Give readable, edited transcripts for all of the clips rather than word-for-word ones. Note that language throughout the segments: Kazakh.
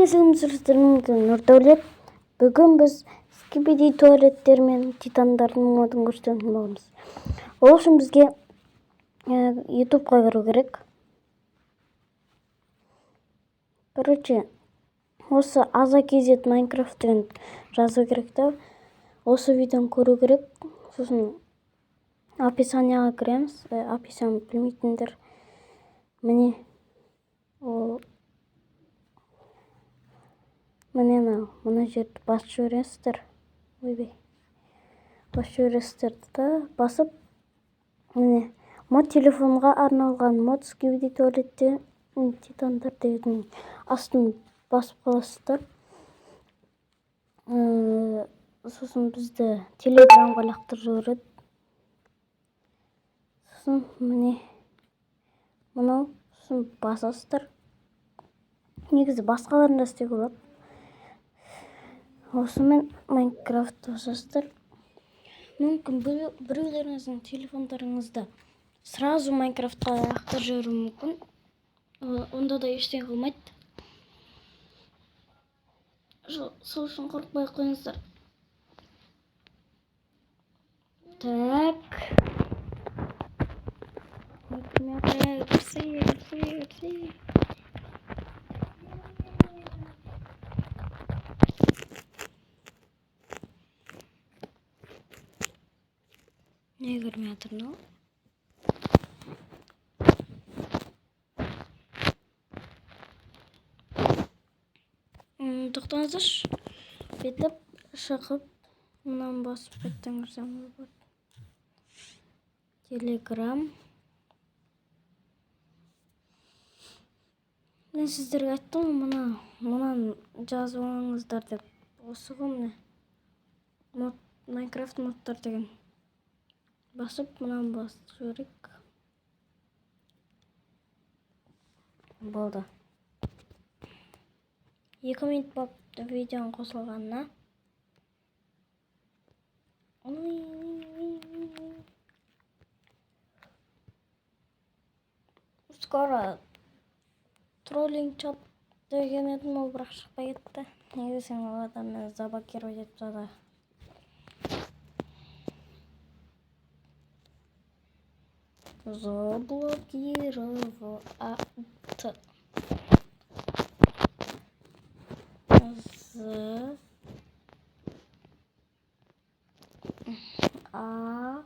Сәлеметсіздер ме, Нұрдәулет. Бүгін біз скибиди туалеттер мен титандардың модын көрсететін боламыз. Ол үшін бізге ютубқа кіру керек. Короче, осы Аза KZ Майнкрафт деген жазу керек та. Осы видеоны көру керек. Сосын описанияға кіреміз. Описание білмейтіндер міне ол міне мынау мына жерді басып жібересіздер. Ойбай, басып жібересіздер да, басып міне мод телефонға арналған мод скибиди туалетте титандар деген астын басып қаласыздар. Сосын бізді телеграмға лақтырып жібереді. Сосын міне мынау, сосын басасыздар. Негізі басқаларын да істеуге болады. Осымен Майнкрафт басасыздар. Мүмкін біреулеріңіздің телефондарыңызда сразу Майнкрафтқа лақтырып жіберуі мүмкін. Онда да ештеңе қылмайды. Сол үшін қорықпай ақ қойыңыздар. Так. Кірсе, кірсе, кірсе. Не кірмей жатыр мынау? Тоқтаңыздаршы. Бүйтіп шығып, мынаны басып қайтадан кірсем болады. Телеграм. Мен сіздерге айттым ғой, мынаны жазып алыңыздар деп. Осы ғой міне. Мод, Майнкрафт модтар деген. Басып, мынаны басып жіберейік. Болды. 2 минут болыпты видеоның қосылғанына. Ой, ой, ой, ой, ой. Скоро троллинг чат деген едім, ол бірақ шықпай кетті. Неге десең, ол адам мені заблокировать етіп тастады. Заблокировать. З А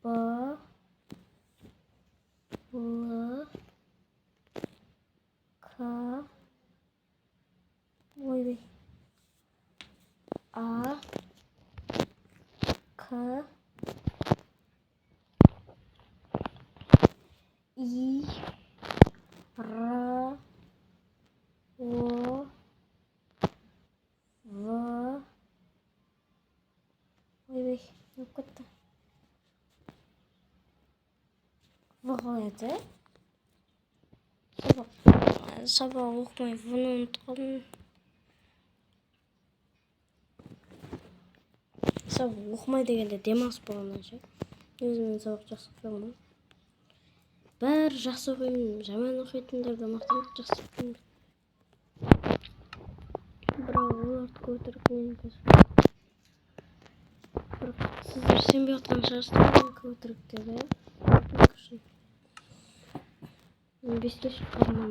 Б Л К ой А К И Р О В ойбай, не болып кетті? В қалай еді? Сабақ оқымай В-ны ұмытып қалдым. Сабақ оқымай дегенде демалыс болғаннан ше. Өзім мен сабақ жақсы оқимын ғой. Бәрі жақсы оқимын, жаман оқитындар да мақтанып жақсы оқимын. Бірақ оларды өтірік мен қазір. Бірақ сіздер сенбей отқан шығарсыздар, менікі өтірік деп, иә? Мен 5-ке шыққанмын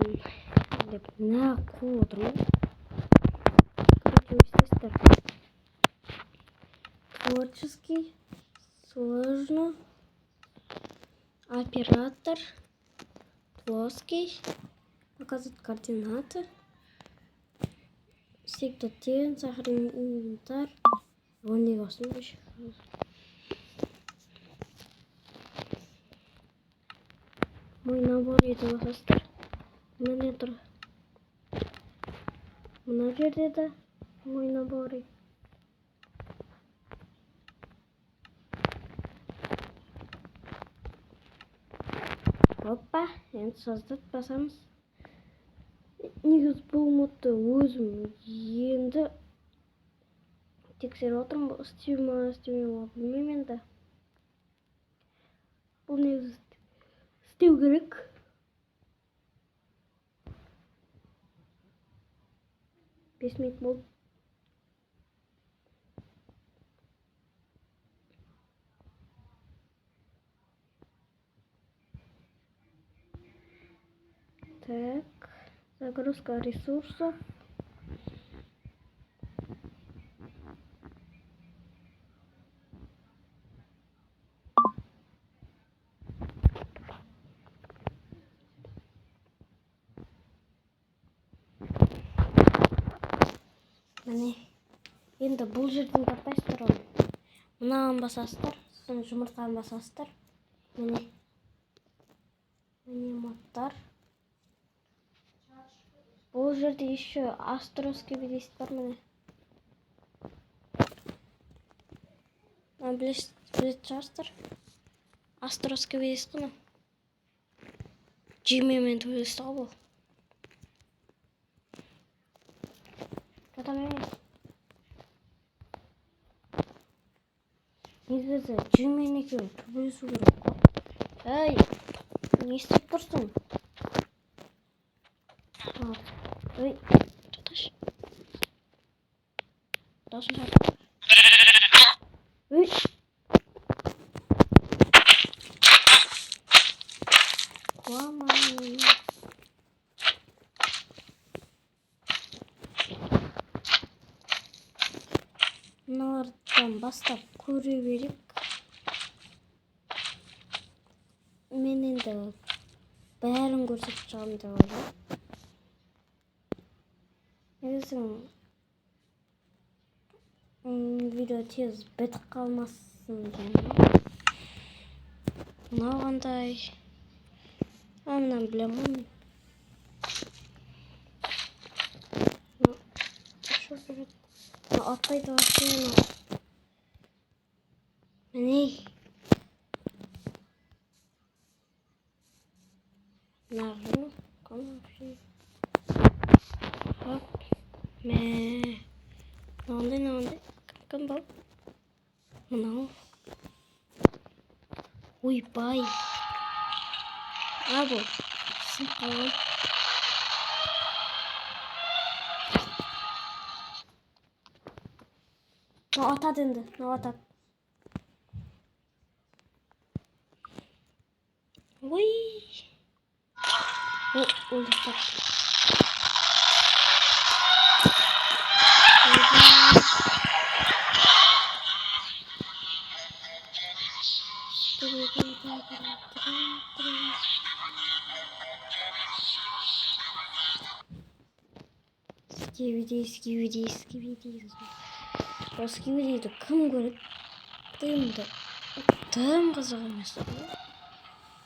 деп нағып қуып отырмын. Короче, не істейсіздер? Творческий, сложно, оператор, плоский, показать координаты, всегда тень, сохранить инвентарь. Вон не еще. Мой набор етіп аласыздар. Міне тұр. Мына жерде де мой набор. Опа, енді создать басамыз. Негізі бұл модты өзім енді тексеріп отырмын, бұл істей ма, істемей ма білмеймін енді. Бұл негізі істеу керек. 5 минут болды. Так, загрузка ресурсов. Міне, енді бұл жерден таппайсыздар оны. Мынаған басасыздар, сосын жұмыртқаны басасыздар. Міне. Міне модтар. Бұл жерде еще Астровский видеосы бар, міне. Білетін шығарсыздар. Астровский видеосы ғой мынау. Джиммимен төбелесті ғой бұл. Негізі Джиммен екеуі төбелесу керек қой. Ей, не істеп тұрсың? Ой, тоқташы. Дауысын шығар. Ой. Қуамай. Мыналардан бастап көре берейік. Мен енді бәрін көрсетіп шығамын деп ойлаймын. Негізі видео тез бітіп қалмасын деймін. Мынау қандай? Мынаны білемін ғой мен. Мынау атпайды вообще мынау. Міне. Мынау вообще. Хоп. Мә. Мынандай, мынандай. Кім бұл? Мынау. Ойбай. А, бұл. Сынып қалған. Мынау атады енді. Мынау атады. Ой. О, өліп қалды. Скибиди, скибиди, скибиди. Ол скибидиді кім көреді? Енді тым қызық емес қой.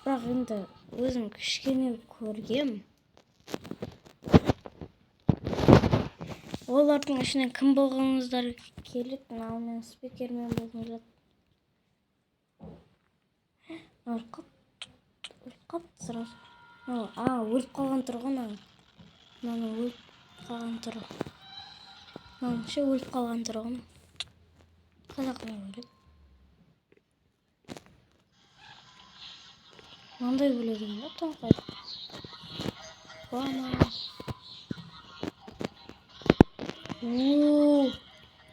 Бірақ енді өзім кішкене көргем. Олардың ішінен кім болғыңыздар келеді? Мынау мен спикермен болғым келеді. Өліп қалыпты сразу. Өліп қалған тұр ғой мынау. Мынаның өліп қалған түрі. Мынаның ше өліп қалған түрі ғой. Қалай қалай өледі? Мынандай өледі екен да, тоңқайып. Қуама. О,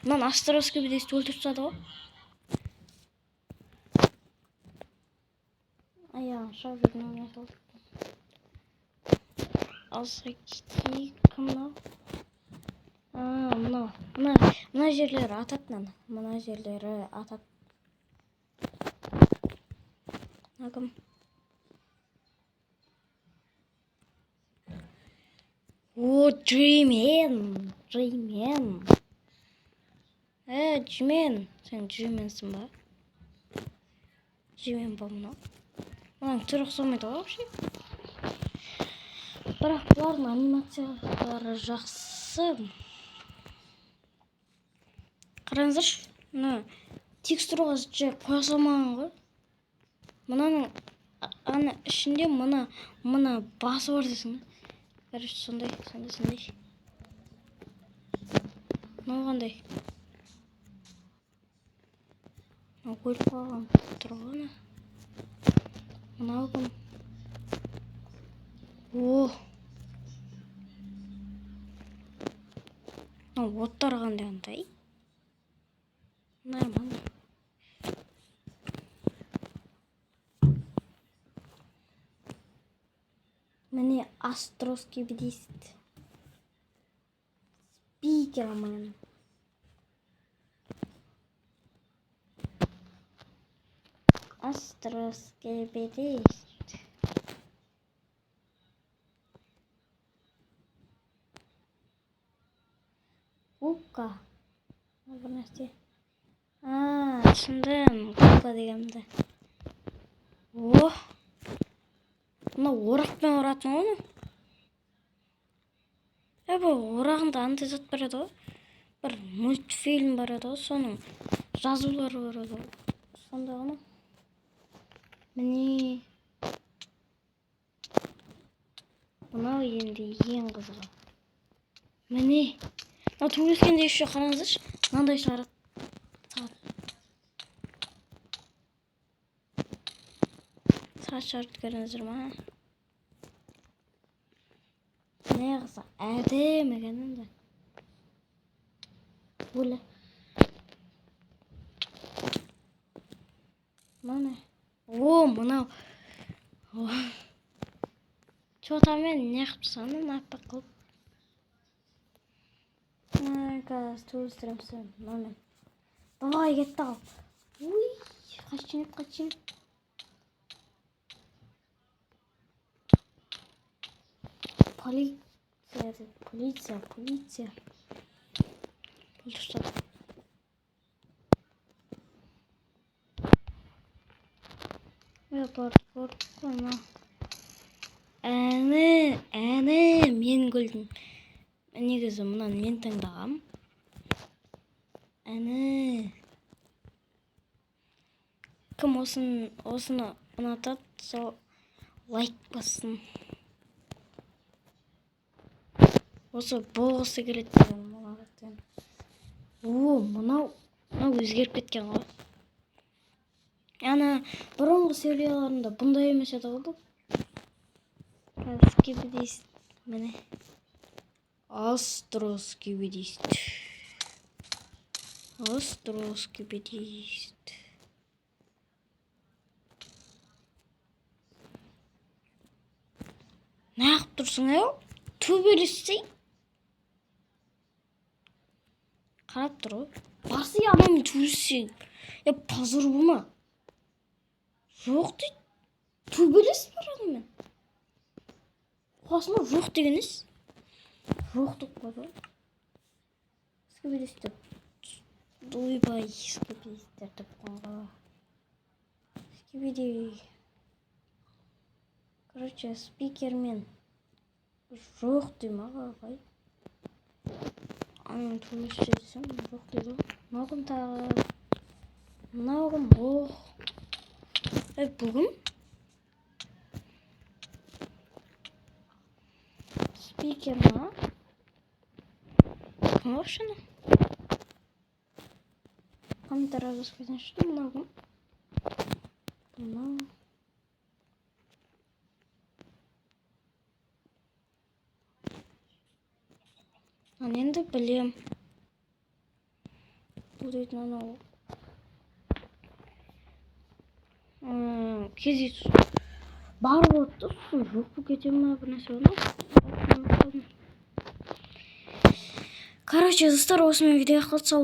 мынаны Астровский видеосы өлтіріп тастады ғой. Аяғын шауып жүрген ойнай салды. Алса кетейік. Кім мынау? Мынау. Мына жерлері атады мынаны. Мына жерлері атады. Мына кім? О, Джимен! Джимен! Джимен! Сен Джименсің ба? Джимен ба мынау? Мынаның түрі ұқсамайды ғой вообще. Бірақ бұлардың анимациялары жақсы. Қараңыздаршы, мына текстураға жай қоя салмаған ғой. Мынаның ана ішінде мына басы бар дейсің да. Короче, сондай, сондай, сондай. Мынау қандай? Мынау өліп қалған тұр ғой ана. Мынау кім? О! Мынау оттар қандай андай? Нормально. Міне, астроскибидист. Спикермен. Астроскибидист. Губка. Бір нәрсе. А, түсіндім. Губка дегенді. О! Мынау орақпен ұратын ғой мынау. Е, бұл орағында андай зат бар еді ғой. Бір мультфильм бар еді ғой, соның жазулары бар еді ғой. Сондай ғой мынау. Міне. Мынау енді ең қызығы. Міне. Мынау төбелескенде еще қараңыздаршы, мынандай шығарады. Сағат. Сағат шығарып көрдіңіздер ма? Не қызық, әдемі екен енді. Өлі. Мынау не? О, мынау. Чотамен не қылып тастаған, аппақ қылып. Қазір төбелестіремін сені мынамен. Давай, кетті ал. Уй, қашан еді, қашан еді. Полиция деді, полиция, полиция. Болды, ұстады. Е, бар, бар, мынау. Әні, әні, мен күлдім. Негізі мынаны мен таңдағам. Әні. Кім осыны ұнатады, сол лайк бассын. Осы болғысы келеді деген ұнатады. О, мынау өзгеріп кеткен ғой. Ана бұрынғы серияларында бұндай емес еді ғой бұл. Скибидист, міне. Астроскибидист. Астроскибидист. Неғып тұрсың, ау? Төбелессей? Қарап тұр ғой. Басы анамен төбелессең. Е, позор болма. Жоқ дейді. Төбелес бар анамен. Қасына жоқ деген іс. Жоқ деп қойды ғой. Скибидист деп. Ойбай, скибидисттер деп қойған ғой. Скибиди. Короче, спикермен жоқ дей ма қалай? Анамен төбелессе десем, жоқ дейді ғой. Мынау кім тағы? Мынау кім? Ох. Ей, бұл кім? Спикер ма? Кім вообще мынау? Комментарий жазып кетіңізші, мынау кім? Мынау. Ана енді білем. Бұл дейтін анау. Кездесу бар болады да, сосын жоқ болып кете ма, бір нәрсе болады ма? Короче, достар, осымен видео аяқталды. Сау.